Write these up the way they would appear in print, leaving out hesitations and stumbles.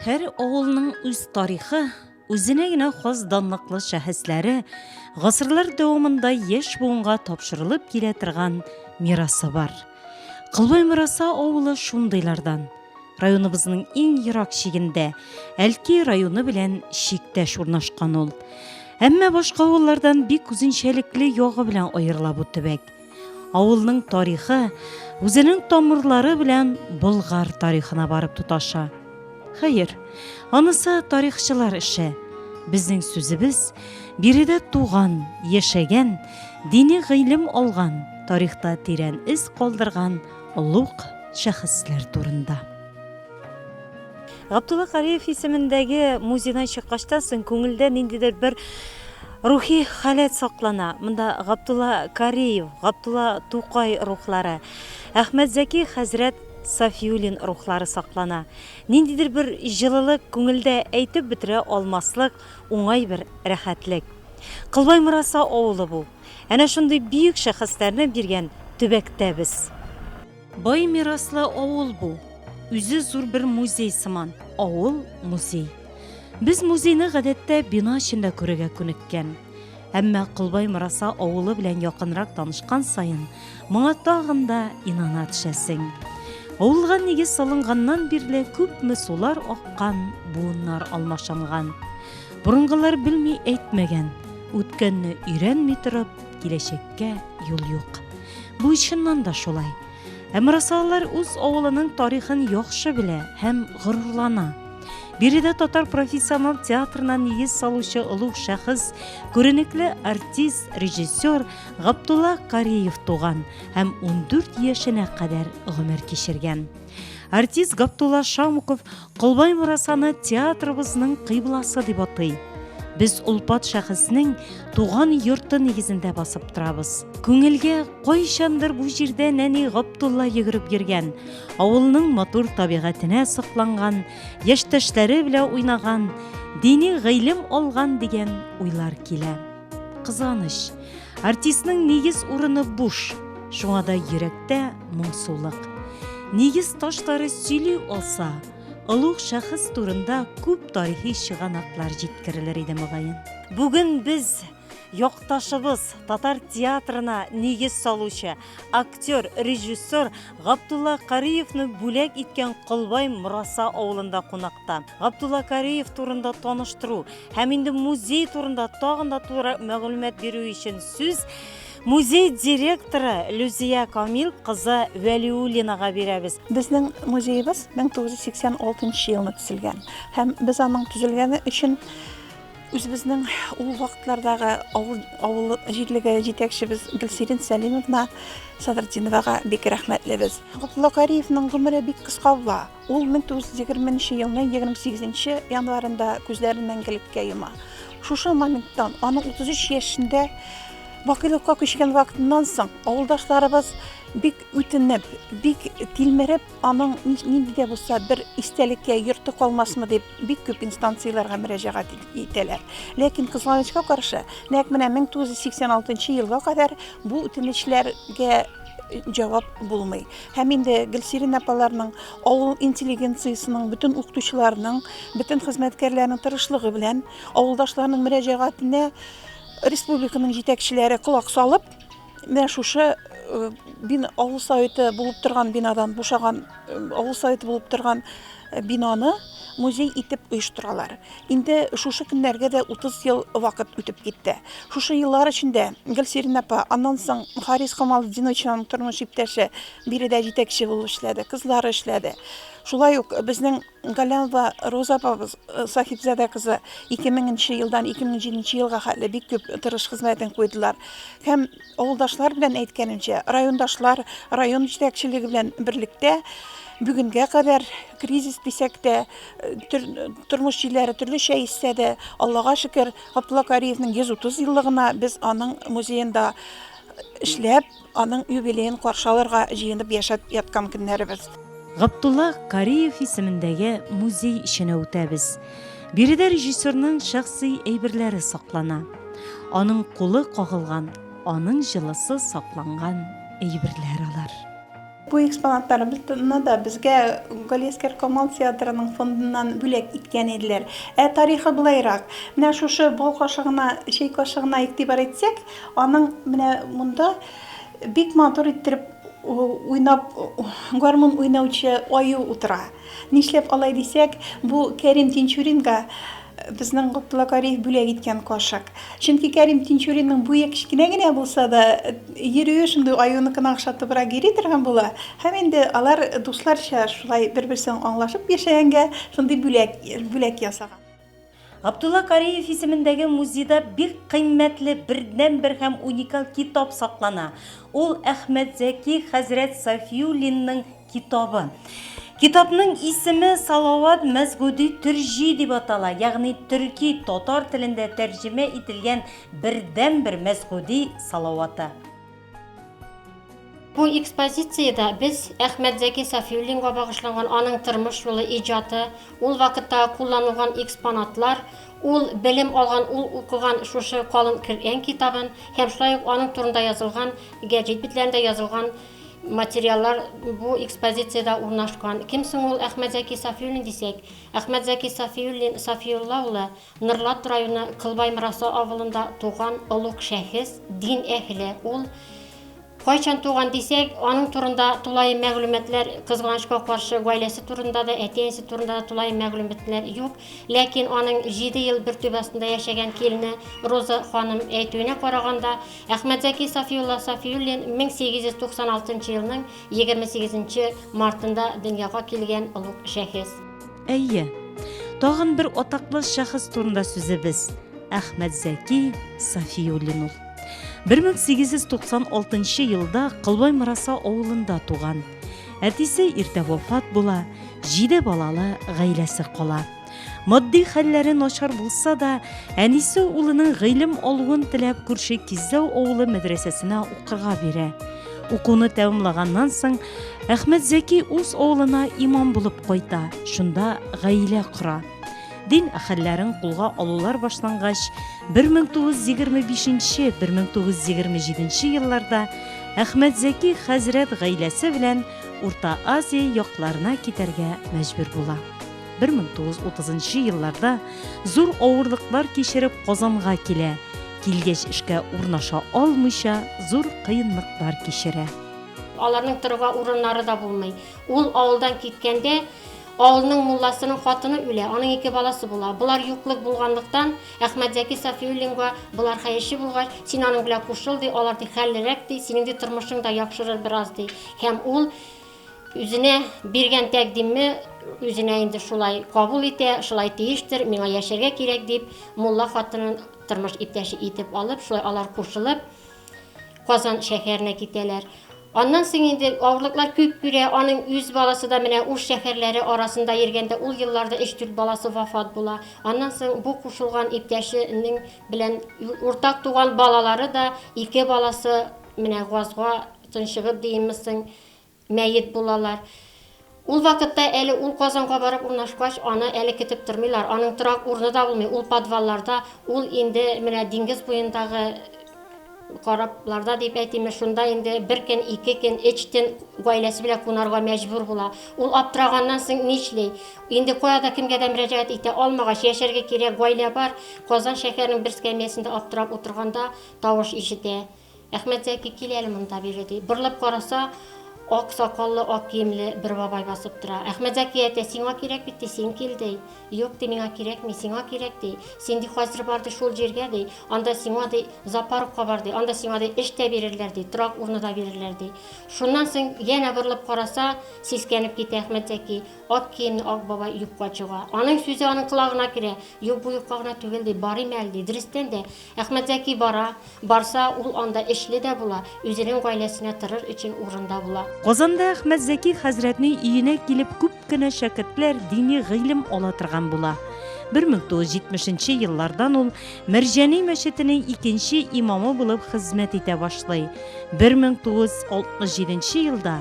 Һәр авылның үз тарихы, үзенә генә хас данлыклы шәхесләре, гасырлар дәвамында яшь буынга тапшырылып килә торган мирасы бар. Кылбай Мораса авылы шундыйлардан. Районыбызның иң ерак чигендә, Әлки районы белән чиктәш урнашкан ул. Әмма башка авыллардан бик үзенчәлекле ягы белән аерыла бу төбәк. Авылның тарихы үзенең тамырлары белән Болгар тарихына барып тоташа. Хәер, анысы тарихчылар эше. Безнең сүзебез биредә туган, яшәгән, дини гыйлем алган, тарихта тирән эз калдырган олуг шәхесләр турында. Габдулла Кариев исемендәге музейдан чыккачтан соң күңелдә ниндидер бер рухи халәт саклана. Монда Габдулла Кариев, Габдулла Тукай рухлары, Әхмәтзәки хәзрәт Сафиуллин рухлары саклана. Ниндидер бер җылылык, күңелдә әйтеп бетерә алмаслык уңай бер рәхәтлек. Кылбай Мораса авылы бу. Әнә шундый бөек шәхесләрне биргән төбәктә без. Бай мираслы авыл бу. Үзе зур бер музей сыман. Авыл, музей. Без музейны гадәттә бина эчендә күрергә күнеккән. Әмма Колбай Мораса авылы белән якынрак танышкан саен, моңа тагын да инана төшәсең. Авылга нигез салынганнан бирле күпме сулар аккан, буыннар алмашынган. Борынгылар белми әйтмәгән, үткәнне өйрәнми торып, киләчәккә юл юк. Бу чыннан да шулай. Ә морасалылар үз авылының тарихын яхшы белә һәм горурлана. Биредә татар профессионал театрына нигез салучы олуг шәхес, күренекле артист, режиссер Габдулла Кариев туган һәм 14 яшенә кадәр гомер кичергән. Артист Габдулла Шамуков Колбай Морасаны театрыбызның кыйбласы дип атый. Без олпат шәхеснең туган йорты нигезендә басып торабыз. Күңелгә кайчандыр бу җирдә нәни Габдулла йөгереп йөргән, авылның матур табигатенә сокланган, яшьтәшләре белән уйнаган, дини гыйлем алган дигән уйлар килә. Кызганыч, артистның нигез урыны буш, шуңа да йөрәктә моңсулык. Нигез ташлары сөйли алса, олуг шәхес турында күп тарихи чыганаклар җиткерелер иде мөгаен. Бүген без якташыбыз, татар театрына нигез салучы, актер, режиссер Габдулла Кариевны бүләк иткән Колбай Мораса авылында кунакта. Габдулла Кариев турында таныштыру һәм инде музей турында тагын да тулырак мәгълүмат бирү өчен сүз музей директоры Люзия Камил кызы Вәлиуллинага бирәбез. Безнең музеебыз 1986 елны төзелгән һәм без аның төзелгәне өчен үзебезнең ул вакытлардагы авыл, авыл җирлеге җитәкчебез Гөлсирин Сәлимовна Садретдиновага бик рәхмәтлебез. Габдулла Кариевның гомере бик кыска була. Ул 1920 нче елның 28 нче январенда күзләрен мәңгелеккә йома. Шушы моменттан, аның 33 яшендә бакыйлыкка күчкән вакытыннан соң, авылдашларыбыз бик үтенеп, бик тилмереп, аның нинди дә булса бер истәлеккә йорты калмасмы дип, бик күп инстанцияләргә мөрәҗәгать итәләр. Ләкин, кызганычка каршы, нәкъ менә 1986 елга кадәр бу үтенечләргә җавап булмый. Һәм инде Гөлсирин апаларның, авыл интеллигенциясенең, бөтен укытучыларның, бөтен хезмәткәрләрнең тырышлыгы белән авылдашларның мөрәҗәгатенә республиканың җитәкчеләре колак салып, менә шушы э, бина, авыл советы булып торган бинадан бушаган э, авыл советы булып торган э, бинаны музей итеп оештыралар. Инде шушы көннәргә дә 30 ел вакыт үтеп китте. Шушы еллар эчендә Гөлсирин апа, аннан соң Харис Камалетдиновичның тормыш иптәше биредә җитәкче булып эшләде, кызлары эшләде. Шулай ук безнең Галләмова Роза апабыз, э, Сахибзадә кызы 2000 нче елдан 2007 нче елга хәтле бик күп тырыш хезмәтен куйдылар. Һәм авылдашлар белән әйткәнемчә, райондашлар, район җитәкчелеге белән берлектә бүгенгә кадәр кризис дисәк тә, тормыш җилләре төрлечә иссә дә, Аллага шөкер, Габдулла Кариевның 130 еллыгына без аның музеенда эшләп, аның юбилеен каршы алырга җыенып яшәп яткан көннәребез. Габдулла Кариев исемендәге музей эченә үтәбез. Биредә режиссерның шәхси әйберләре саклана. Аның кулы кагылган, аның җылысы сакланган әйберләр алар. Бу экспонатларны да безгә Галиәсгар Камал театрының фондыннан бүләк иткән иделәр. Ә тарихы болайрак. Менә шушы бал кашыгына, чәй кашыгына игътибар итсәк, аның менә монда бик матур иттереп уйнап, гармун уйнаучы аю утыра. Нишләп алай дисәк, бу Кәрим Тинчуринга безнең Габдулла Кариев бүләк иткән кашык. Чөнки Кәрим Тинчуринның буе кечкенә генә булса да, йөрүе шундый аюныкына охшатыбрак йөри торган була. Һәм инде алар дусларча шулай бер-берсен аңлашып яшәгәнгә шундый бүләк, бүләк ясаган. Габдулла Кариев исемендәге музейда бик кыйммәтле, бердәнбер һәм уникаль китап саклана. Ул Әхмәтзәки хәзрәт Сафиуллинның китабы. Китапның исеме Салават Мәсгуди Төрҗи дип атала, ягъни төрки, татар телендә тәрҗемә ителгән бердәнбер Мәсгуди салаваты. Бу экспозициядә без Әхмәтзәки Сафиуллинга багышланган аның тормыш юлы, иҗаты, ул вакытта кулланылган экспонатлар, ул белем алган, ул укыган шушы калын Коръән китабын һәм шулай ук аның турында язылган гәҗит битләрендә язылган материаллар бу экспозициядә урнашкан. Кем соң ул Әхмәтзәки Сафиуллин дисәк, Әхмәтзәки Сафиуллин Сафиулла улы Норлат районы Кылбай Мораса авылында туган олуг шәхес, дин әһеле. Ул кайчан туган дисәк, аның турында тулаем мәгълүматлар, кызганычка каршы, гаиләсе турында да, әти-әнисе турында да тулаем мәгълүматлар юк. Ләкин аның җиде ел бер түбә астында яшәгән килене Роза ханым әйтүенә караганда, Әхмәтзәки Сафиулла Сафиуллин 1896 елның 28 нче мартында дөньяга килгән олуг шәхес. Әйе, тагын бер атаклы шәхес турында сүзебез, Әхмәтзәки Сафиуллин ул. 1896 елда Кылбай Мораса авылында туган. Әтисе иртә вафат була, җиде балалы гаиләсе кала. Матди хәлләре начар булса да, әнисе улының гыйлем алуын теләп күрше Кизләү авылы мәдрәсәсенә укырга бирә. Укуны тәмамлаганнан соң, Әхмәтзәки үз авылына имам булып кайта, шунда гаилә кора. Дин әһелләрен кулга алулар башлангач, 1925-1927 елларда Әхмәтзәки хәзрәт гаиләсе белән Урта Азия якларына китәргә мәҗбүр була. 1930 елларда зур авырлыклар кичереп Казанга килә, килгәч эшкә урнаша алмыйча зур кыенлыклар кичерә. Аларның торырга урыннары да булмый. Ул авылдан киткәндә, авылның мулласының хатыны үлә, аның ике баласы була. Болар юклык булганлыктан, Әхмәтзәки Сафиуллинга болар хәерче булгач, син аның белән кушыл, ди, алар, ди, хәллерәк, ди, синең, ди, тормышың да яхшырыр бераз, ди. Һәм ул Үзенә биргән тәкъдимне үзенә инде шулай кабул итә, шулай тиештер, миңа яшәргә кирәк дип, мулла хатынын тормыш иптәше итеп алып, шулай алар кушылып, Казан шәһәренә китәләр. Аннан соң инде авырлыклар күп күрә, аның үз баласы да менә уш шәһәрләре арасында йөргәндә, ул елларда өч-дүрт баласы вафат була. Аннан соң бу кушылган иптәшенең белән уртак туган балалары да, ике баласы менә газга тончыгып диимме соң, Мәет булалар. Ул вакытта әле ул Казанга барып урнашкач, аны әле көтеп тормыйлар. Аның торак урыны да булмый, ул подвалларда, ул инде менә диңгез буендагы корабларда дип әйтимме, шунда инде бер көн, ике көн, өч төн гаиләсе белән кунарга мәҗбүр була. Ул аптыраганнан соң нишли? Инде кая да кемгә дә мөрәҗәгать итә алмагач, яшәргә кирәк, гаилә бар. Казан шәһәренең бер скамьясында аптырап утырганда тавыш ишетә. Әхмәтзәки, кил әле монда бире, ди. Борылып караса, ак сакаллы, ак киемле бер бабай басып тора. Әхмәтзәки әйтә, сиңа кирәк бит, ди, син кил, ди. Юк, ди, миңа кирәкми, сиңа кирәк, ди. Син, ди, хәзер бар, ди, шул җиргә, ди. Анда сиңа, ди, Запаровка бар, ди. Анда сиңа, ди, эш тә бирерләр, ди, торак урыны да бирерләр, ди. Шуннан соң янә борылып караса, сискәнеп китә Әхмәтзәки. Ак киемле ак бабай юкка чыга. Аның сүзе аның колагына керә. Юк, бу юкка гына түгел, ди, барыйм әле, ди. Дөрестән дә, Әхмәтзәки бара, барса, ул анда эшле дә була, үзенең гаиләсенә торыр өчен урын да була. Казанда Әхмәтзәки хәзрәтнең өенә килеп күп кенә шәкертләр дини гыйлем ала торган була. 1970 нче еллардан ул Мәрҗани мәчетенең икенче имамы булып хезмәт итә башлый. 1967 нче елда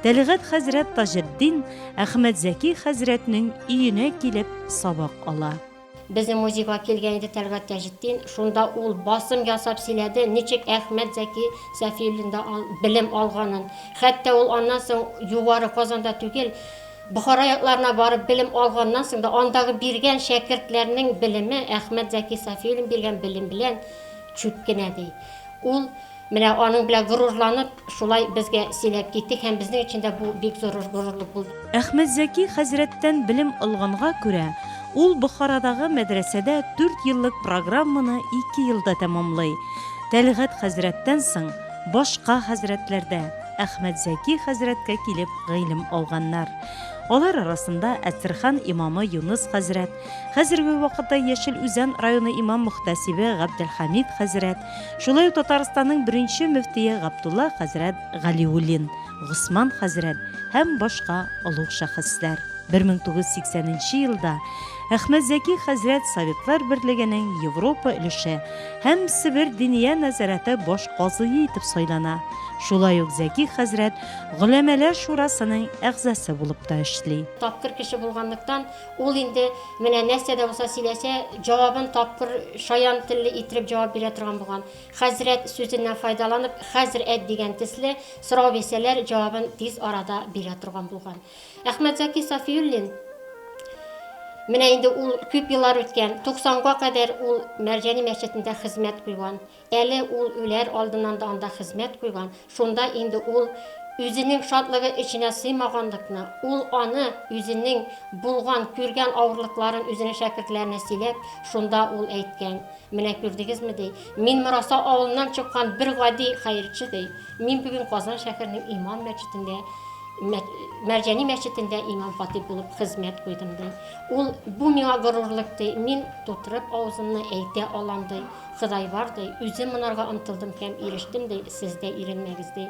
Тәлгать хәзрәт Таҗетдин Әхмәтзәки хәзрәтнең өенә килеп сабак ала. Безнең музейга килгән иде Тәлгать Таҗетдин. Шунда ул басым ясап сөйләде, ничек Әхмәт Зәки Сафиуллинда белем алганын. Хәтта ул аннан соң югары Казанда түгел, Бохара якларына барып белем алганнан соң да андагы биргән шәкертләрнең белеме Әхмәт Зәки Сафиуллин биргән белем белән чүп кенә ди. Ул менә аның белән горурланып шулай безгә сөйләп китте һәм безнең өчен дә бу бик зур горурлык булды. Әхмәтзәки хәзрәттән белем алганга күрә, ул Бохарадагы мәдрәсәдә дүрт еллык программаны ике елда тәмамлый. Тәлгать хәзрәттән соң башка хәзрәтләр дә Әхмәтзәки хәзрәткә килеп гыйлем алганнар. Алар арасында Әстерхан имамы Юныс хәзрәт, хәзерге вакытта Яшел Үзән районы имам-мөхтәсибе Габделхәмид хәзрәт, шулай ук Татарстанның беренче мөфтие Габдулла хәзрәт Галиуллин, Госман хәзрәт һәм башка олуг шәхесләр. 1980 нче елда Әхмәтзәки хәзрәт Советлар Берлегенең Европа өлеше һәм Себер Диния нәзарәте баш казые итеп сайлана. Шулай ук Зәки хәзрәт Голәмәләр шурасының әгъзасы булып та эшли. Тапкыр кеше булганлыктан, ул инде менә нәрсә дә булса сөйләсә, җавабын тапкыр, шаян телле иттереп җавап бирә торган булган. Хәзрәт сүзеннән файдаланып, хәзер әйт дигән төсле, сорау бирсәләр, җавабын тиз арада бирә торган булган. Әхмәтзәки Сафиуллин, менә инде ул күп еллар үткән, 90 га кадәр ул Мәрҗани мәчетендә хезмәт куйган. Әле ул үләр алдыннан да анда хезмәт куйган. Шунда инде ул үзенең шатлыгы эченә сыймаганлыкны, ул аны үзенең булган, күргән авырлыкларын үзенең шәкертләренә сөйләп, шунда ул әйткән, Менә күрдегезме, ди, мин Мораса авылыннан чыккан бер гади хәерче, ди. Мин бүген Казан шәһәренең Иман мәчетендә, Мәрҗани мәчетендә имам-хатыйп булып хезмәт куйдым, ди. Ул, бу миңа горурлык, ди, мин тутырып авызымны әйтә алам, ди. Ходай бар, ди, үзем монарга омтылдым һәм ирештем, ди, сез дә иренмәгез, ди.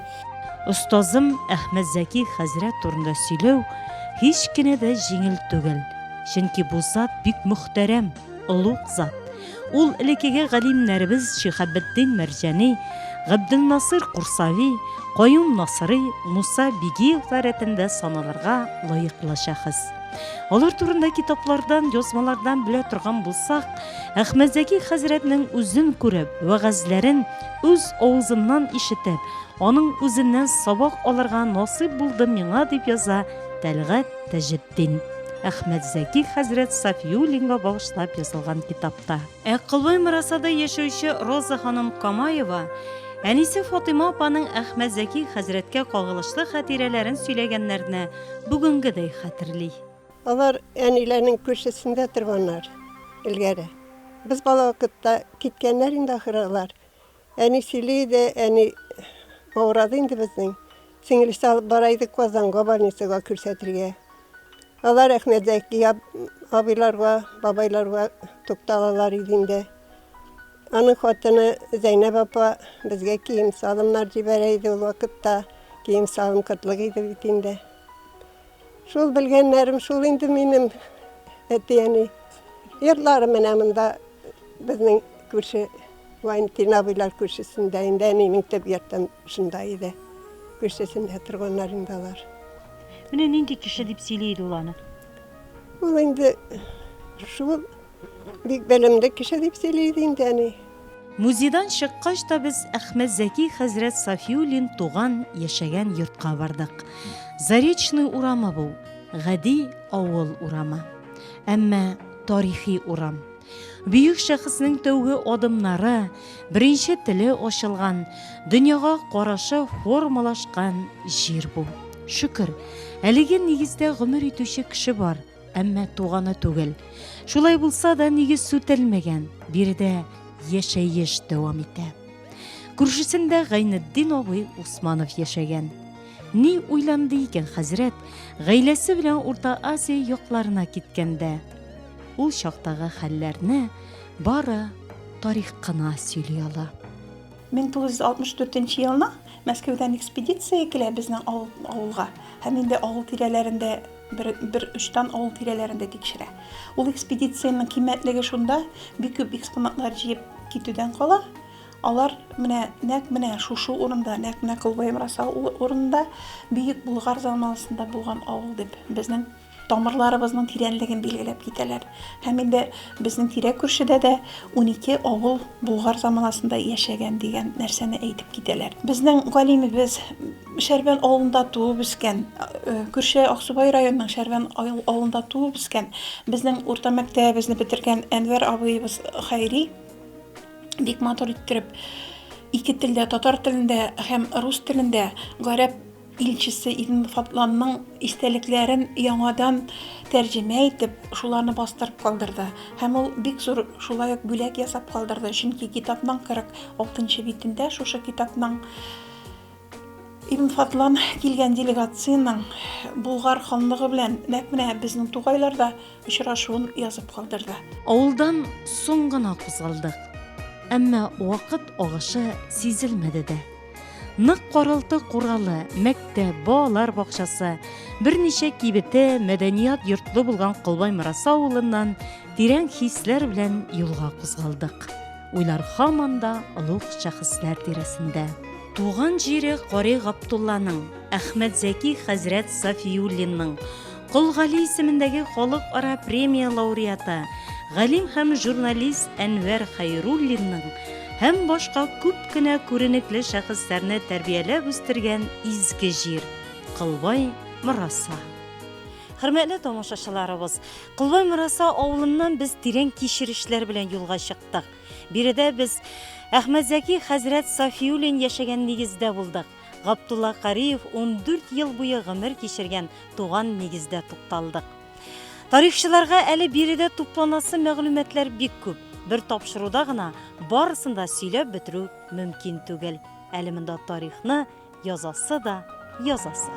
Остазым Әхмәтзәки хәзрәт турында сөйләү һич кенә дә җиңел түгел, чөнки бу зат бик мөхтәрәм, олуг зат. Ул элеккеге галимнәребез Шиһабетдин Мәрҗани, Габделнасыйр Курсави, Каюм Насыйри, Муса Бигиевлар рәтендә саналырга лаеклы шәхес. Алар турында китаплардан, язмалардан белә торган булсак, Әхмәтзәки хәзрәтнең үзен күреп, вәгазьләрен үз авызыннан ишетеп, аның үзеннән сабак алырга насыйп булды миңа, дип яза Тәлгать Таҗетдин. Әхмәтзәки хәзрәт Сафиуллинга багышлап язылган китапта. Ә Колбай Морасада яшәүче Роза ханым Камаева әнисе Фатыйма апаның Әхмәтзәки хәзрәткә кагылышлы хатирәләрен сөйләгәннәрне бүгенгедәй хәтерли. Алар әниләрнең күршесендә торганнар элгәре. Без бала вакытта киткәннәр инде ахыры алар. Әни сөйли иде, әни авырады инде безнең. Сеңелесе алып бара иде Казанга больницага күрсәтергә. Алар Әхмәтзәки абыйларга, бабайларга тукталалар иде инде. Аның хатыны Зәйнәб апа безгә кием-салымнар җибәрә иде ул вакытта. Кием-салым кытлык иде бит инде. Шул белгәннәрем шул инде минем әти-әни. Йортлары менә монда безнең күрше Валентин абыйлар күршесендә инде әнинең төп йортым шунда иде. Күршесендә торганнар инде алар. Менә нинди кеше дип сөйли иде ул аны? Ул инде шул бик белемле кеше дип сөйли иде инде әни. Музейдан чыккач та без Әхмәтзәки хәзрәт Сафиуллин туган, яшәгән йортка бардык. Заречный урамы бу, гади авыл урамы. Әмма тарихи урам. Бөек шәхеснең тәүге адымнары, беренче теле ачылган, дөньяга карашы формалашкан җир бу. Шөкер, әлеге нигездә гомер итүче кеше бар, әмма туганы түгел. Шулай булса да нигез сүтелмәгән, биредә яшәеш дәвам итә. Күршесендә Гайнетдин абый Усманов яшәгән. Ни уйланды икән хәзрәт, гаиләсе белән Урта Азия якларына киткәндә? Ул чактагы хәлләрне бары тарих кына сөйли ала. 1964 нче елны Мәскәүдән экспедиция килә безнең авыл, авылга һәм инде авыл тирәләрендә бер, бер очтан авыл тирәләрендә тикшерә. Ул экспедициянең кыйммәтлеге шунда, бик күп экспонатлар җыеп китүдән кала, алар менә нәкъ менә шушы урында, нәкъ менә Колбай Мраса урынында Бөек Болгар заманасында булган авыл дип безнең. Тамырларыбызның тирәнлеген билгеләп китәләр. Һәм инде безнең тирә-күршедә дә 12 авыл Болгар заманасында яшәгән дигән нәрсәне әйтеп китәләр. Безнең галимебез Шәрбән авылында туып үскән, күрше Аксубай районының Шәрбән авылында туып үскән, безнең урта мәктәбебезне бетергән Әнвәр абыебыз Хәйри бик матур иттереп ике телдә, татар телендә һәм рус телендә гарәп илчесе Ибн Фадланның истәлекләрен яңадан тәрҗемә итеп, шуларны бастырып калдырды. Һәм ул бик зур шулай ук бүләк ясап калдырды, чөнки китапның 46 нчы битендә шушы китапның Ибн Фадлан килгән делегациянең Булгар ханлыгы белән нәкъ менә безнең тугайларда очрашуын язып калдырды. Авылдан соң гына кузгалдык. Әмма вакыт агышы сизелмәде дә. Нык каралты-куралы, мәктәп, балалар бакчасы, берничә кибете, мәдәният йортлы булган Колбай Мораса авылыннан тирән хисләр белән юлга кузгалдык. Уйлар һаман да олуг шәхесләр тирәсендә. Туган җире Кари Габдулланың, Әхмәтзәки хәзрәт Сафиуллинның, Кол Гали исемендәге халыкара премия лауреаты, галим һәм журналист Әнвәр Хәйруллинның һәм башка күп кенә күренекле шәхесләрне тәрбияләп үстергән изге җир, Кылбай Мораса. Хөрмәтле тамашачыларыбыз, Кылбай Мораса авылыннан без тирән кичерешләр белән юлга чыктык. Биредә без Әхмәтзәки хәзрәт Сафиуллин яшәгән нигездә булдык. Габдулла Кариев 14 ел буе гомер кичергән туган нигездә тукталдык. Тарихчыларга әле биредә тупланасы мәгълүматлар бик күп. Бер тапшыруда гына барысын да сөйләп бетерү мөмкин түгел. Әле монда тарихны язасы да язасы.